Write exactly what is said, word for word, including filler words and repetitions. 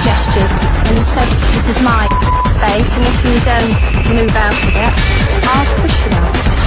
gestures in the sense this is my space, and if you don't move out of it, I'll push you out.